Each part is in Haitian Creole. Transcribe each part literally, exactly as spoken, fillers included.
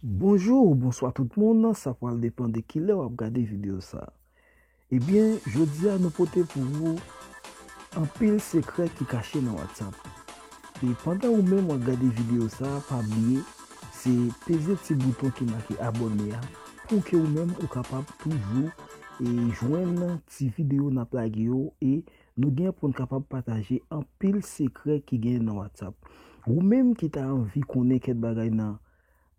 Bonjou ou bonswa tout moun, sa pral depann de kilè w ap gade videyo sa. Ebyen, jodi a nou pote pou ou anpil sekrè ki kache nan WhatsApp. E pandan ou menm w ap gade videyo sa, pa bliye, se peze ti bouton ki make abòne a, pou ke ou menm ou kapab toujou e jwenn ti videyo n ap lage yo, e nou gen pou n kapab pataje anpil sekrè ki gen nan WhatsApp. Ou menm ki ta anvi konnen kèk bagay nan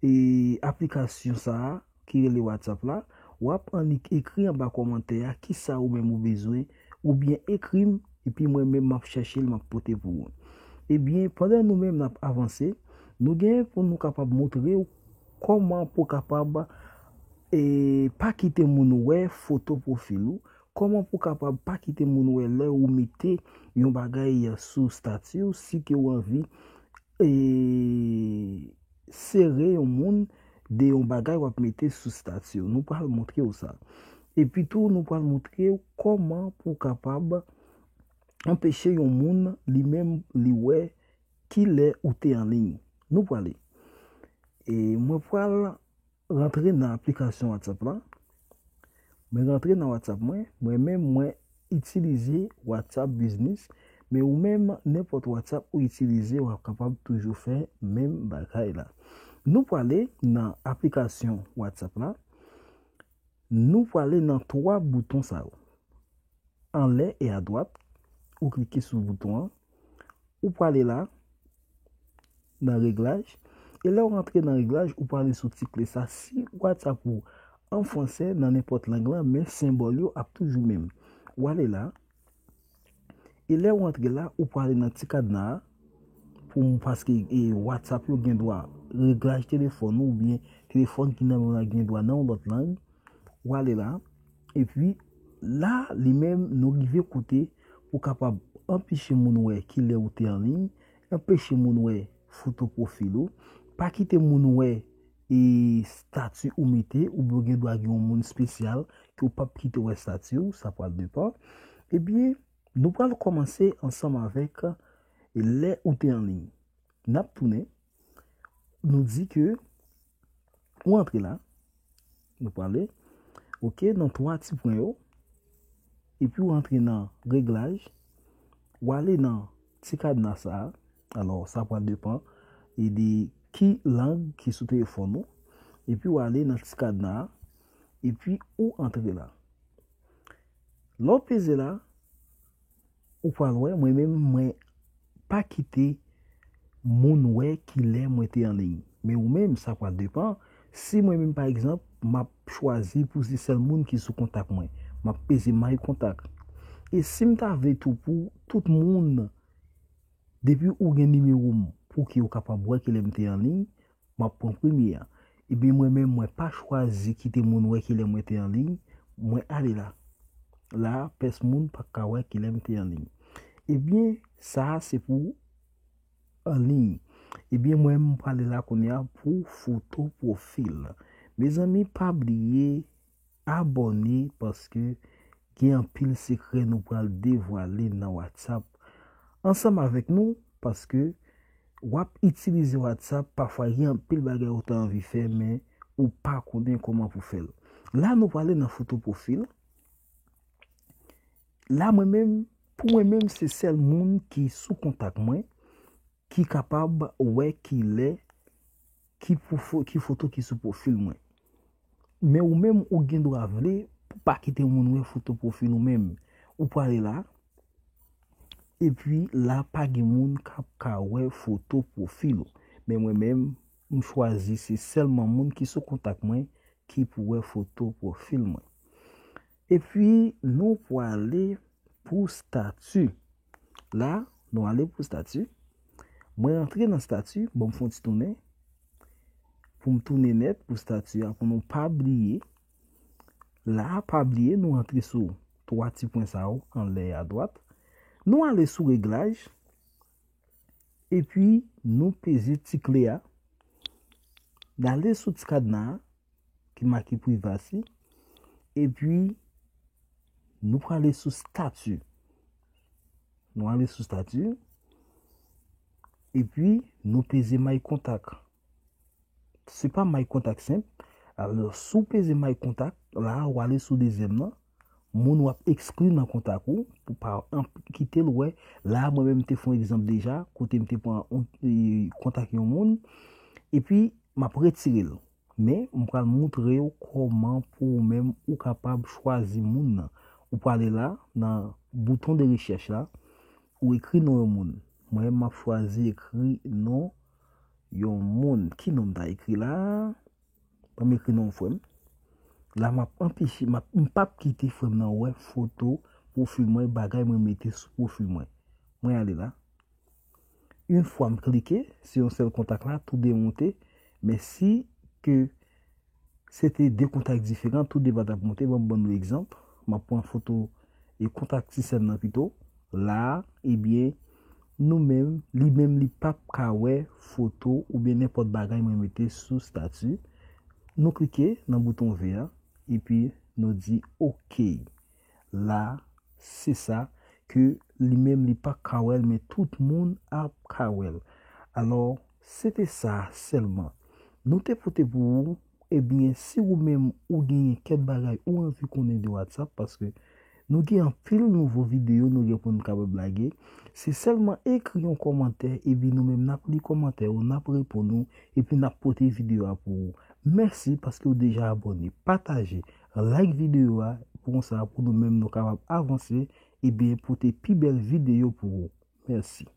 e aplikasyon sa a ki rele WhatsApp la, w ap annik ekri anba kòmantè a kisa ou menm ou bezwen, oubyen ekri m, epi mwen menm m ap chèche l, m ap pote pou ou. Ebyen, pandan nou menm n ap avanse, nou gen pou nou kapab montre w kòman pou kapab e pa kite moun wè foto pwofil ou, kòman pou kapab pa kite moun wè lè ou mete yon bagay sou stati w, si ke w anvi e sere yon moun de yon bagay w ap mete sou stati w. Nou pral montre w sa. Epi tou, nou pral montre w kòman pou w kapab anpeche yon moun li menm li wè kilè ou te an liy. Nou prale. E mwen pral rantre nan aplikasyon WhatsApp la. Mwen rantre nan WhatsApp mwen. Mwen menm, mwen itilize WhatsApp Business. Men ou menm, nenpòt WhatsApp ou itilize, w ap kapab toujou fè menm bagay la. Nou prale nan aplikasyon WhatsApp la. Nou prale nan twa bouton sa yo. Anlè e adwat, ou klike sou bouton an. Ou prale la, nan reglaj. E lè w rantre nan reglaj, ou prale sou ti kle sa. Si WhatsApp ou an fransè, nan nenpòt lang lan, men senbòl yo ap toujou menm. Ou ale la. E lè w rantre la, ou prale nan ti kadna a. Pou m, paske e, WhatsApp yo gen dwa, reglaj telefòn ou, oubyen telefòn ki nan men w la gen dwa nan yon lòt lang. Ou ale la. Epi, la, li menm, nou rive kote pou kapab anpeche moun wè kilè ou te an liy, anpeche moun wè foto pwofil ou, pa kite moun wè e stati ou mete, oubyen w gen dwa gen yon moun espesyal ke w p ap kite wè stati w, sa pral depann. Ebyen, nou pral kòmanse ansanm avèk lè ou te an liy. N ap tounen, nou di ke ou antre la, nou prale, oke, nan twa ti pwen yo, epi ou antre nan reglaj, ou ale nan ti kadna sa a. Alò, sa pral depann e de ki lang ki sou telefòn ou. Epi ou ale nan ti kadna a, epi ou antre la. Lè w peze la, ou pral wè, mwen menm, mwen pa kite moun wè kilè mwen te an liy. Men ou menm, sa pral depann. Si mwen menm, pa egzanp, m ap chwazi pou se sèl moun ki sou kontak mwen, m ap peze my contact. E si m ta vle tou pou tout moun, depi ou gen nimewo m, pou ke ou kapab wè kilè m te an liy, m ap pran premye a. Ebyen, mwen menm, mwen pa chwazi kite moun wè kilè mwen te an liy, mwen ale la. La, pès moun pa ka wè kilè m te an liy. Ebyen, sa a se pou an liy. Ebyen, mwen, m prale la kounye a pou foto pwofil. Mezanmi, pa bliye abòne, paske gen anpil sekrè nou pral devwale nan WhatsApp ansanm avèk nou, paske w ap itilize WhatsApp, pafwa gen anpil bagay ou ta anvi fè, men ou pa konnen kòman pou fè l. La, nou prale nan foto pwofil. La, mwen menm, pou mwen menm, se sèl moun ki sou kontak mwen ki kapab wè kilè, ki pou fo-, ki foto ki sou pwofil mwen. Men ou menm, ou gen dwa vle pou pa kite moun wè foto pwofil ou menm. Ou prale la, epi la pa gen moun k ap ka wè foto pwofil ou. Men mwen menm, m chwazi se sèlman moun ki sou kontak mwen ki pou wè foto pwofil mwen. Epi nou prale pou stati. La, nou ale pou stati. Mwen rantre nan stati, bon, m fè yon ti tounen. Pou m tounen nèt pou stati a, pou nou pa bliye. La, pa bliye, nou rantre sou twa ti pwen sa yo, anlè a dwat. Nou ale sou reglaj. Epi, nou peze ti kle a. N ale sou ti kadna a, ki make privacy. Epi, nou prale sou stati. Nou ale sou stati. Epi nou peze my contact. Se pa my contact senp. Alò, si w peze my contact, la a w ale sou dezyèm nan, moun w ap ekskli nan kontak ou, pou pa kite l wè. La a mwen menm m te fè yon egzanp deja, kote m te pran kontak yon moun, epi m ap retire l. Men m pral moutre w kòman pou ou menm ou kapab chwazi moun nan. Ou prale la, nan bouton de rechèch la, ou ekri non yon moun. Mwen menm m ap chwazi ekri non yon moun. Ki non m ta ekri la? Ban m ekri non frè m. La m ap anpeche, m ap, m p ap kite frè m nan wè foto pwofil mwen, bagay mwen mete sou pwofil mwen. Mwen ale la. Yon fwa m klike, se yon sèl kontak la, tou de monte. Men si ke se te de kontak diferan, tou de pa t ap monte. Ban m ban nou egzanp. M ap pran foto e kontak Tisèn nan pito. La a, ebyen, nou menm, li menm li p ap ka wè foto oubyen nenpòt bagay mwen mete sou stati. Nou klike nan bouton ve a, epi nou di oke. La, se sa ke li menm li p ap ka wè l, men tout moun ap ka wè l. Alò, se te sa sèlman. Nou te pote pou ou, ebyen, si ou menm ou genyen kèk bagay ou anvi konnen de WhatsApp, paske nou gen anpil nouvo videyo nou gen pou nou kapab lage. Se sèlman ekri yon kòmantè, epi nou menm n ap li kòmantè ou, n ap reponn ou, epi n ap pote videyo a pou ou. Mèsi paske ou deja abòne, pataje, like videyo a, pou konsa pou nou menm nou kapab avanse, ebyen pote pi bèl videyo pou ou. Mèsi.